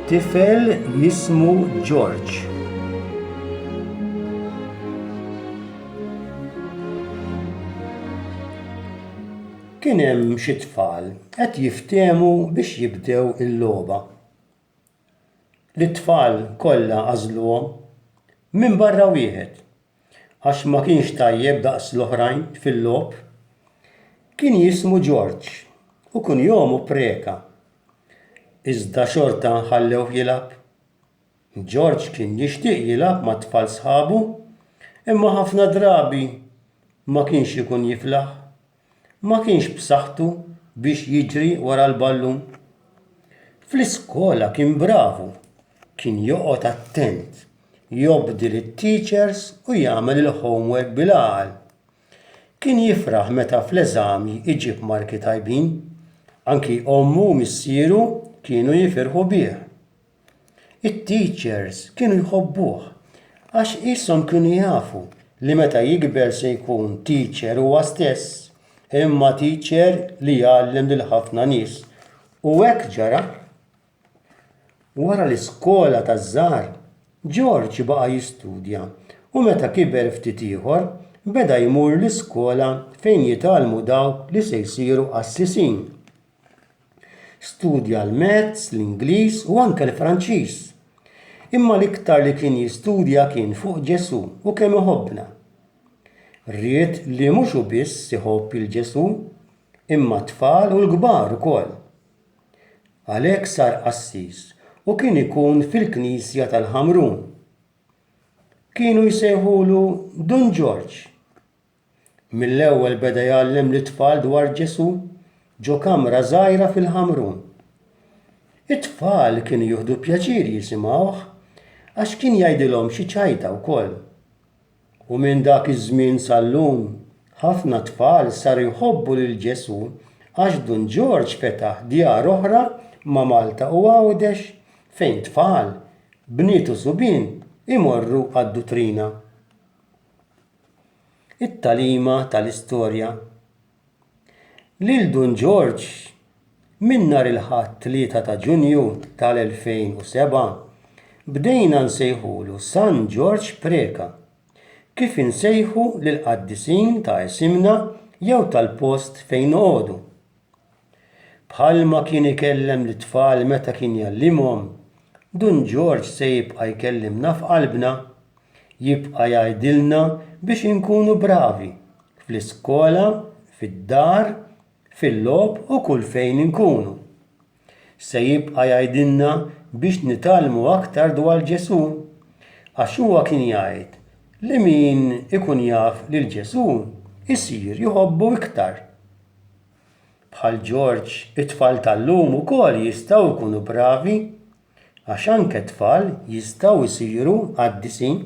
Tifel jismu George. Kien hemm xi tfal qed jiftehmu biex jibdew il-logħba. Lit-tfal kollha għażluhom, minbarra wieħed, għax ma kienx tajjeb daqs l-oħrajn fil-logħob. Kien jismu Ġorġ u kunjomu Preca. Iżda xorta ħallewh jilgħab. Ġorġ kien jixtieq jilgħab mat-tfal sħabu, imma ħafna drabi ma kienx ikun jiflaħ. Ma kienx b'saħħtu biex jiġri wara l-ballun. Fl-iskola kien bravu, kien joqgħod attent, jobdi lit-teachers u jagħmel il-homework bil-għaqal. Kien jifraħ meta fl-eżami jġib marki tajbin. Anki ommu u missieru kienu jifirħu bih. It-teachers kienu jħobbuh għax qishom kienu jafu li meta jikber se jkun teacher huwa stess, imma teacher li jgħallem lil ħafna nies. U hekk ġara. Wara l-iskola taż-żgħar, George baqa' jistudja u meta kiber ftit ieħor beda jmur l-iskola fejn jitgħallmu dawk li se jsiru qassisin. Studja l-Maths, l-Ingliż u anke l-Franċiż. Imma l-iktar li kien jistudja kien fuq Ġesù u kemm iħobbna. Ried li mhux hu biss iħobb 'il Ġesù, imma t-tfal u l-kbar ukoll. Għalhekk sar qassis u kien ikun fil-knisja tal-Ħamrun. Kienu jsejħulu Dun Ġorġ. Mill-ewwel beda jgħallem lit-tfal dwar Ġesù ġo kamra żgħira fil-Ħamrun. It-tfal kienu jieħdu pjaċir jisimgħuh għax kien jgħidilhom xi ċajta wkoll. U minn dak iż-żmien sal-lum ħafna tfal saru jħobbu lil Ġesù għax Dun Ġorġ fetaħ djar oħra ma' Malta u Għawdex fejn tfal, bniet u subien imorru għad-duttrina. It-tagħlima tal-istorja. Lil Dun Ġorġ, minn nhar il-Ħadd 3 ta' Ġunju tal-2007, bdejna nsejħulu San Ġorġ Preca, kif insejħu lill-qaddisin ta' isimna jew tal-post fejn noqogħdu. Bħalma kien ikellem lit-tfal meta kien jgħallimhom, Dun Ġorġ se jibqa' jkellimna f'qalbna. Jibqa' jgħidilna biex inkunu bravi, fl-iskola, fid-dar, fil-logħob u kull fejn inkunu. Se jibqa' jgħidilna biex nitgħallmu aktar dwar Ġesù, għax huwa kien jgħid li min ikun jaf lil Ġesù jsir jħobbu iktar. Bħal Ġorġ, it-tfal tal-lum ukoll jistgħu jkunu bravi, għax anke t-tfal jistgħu jsiru qaddisin.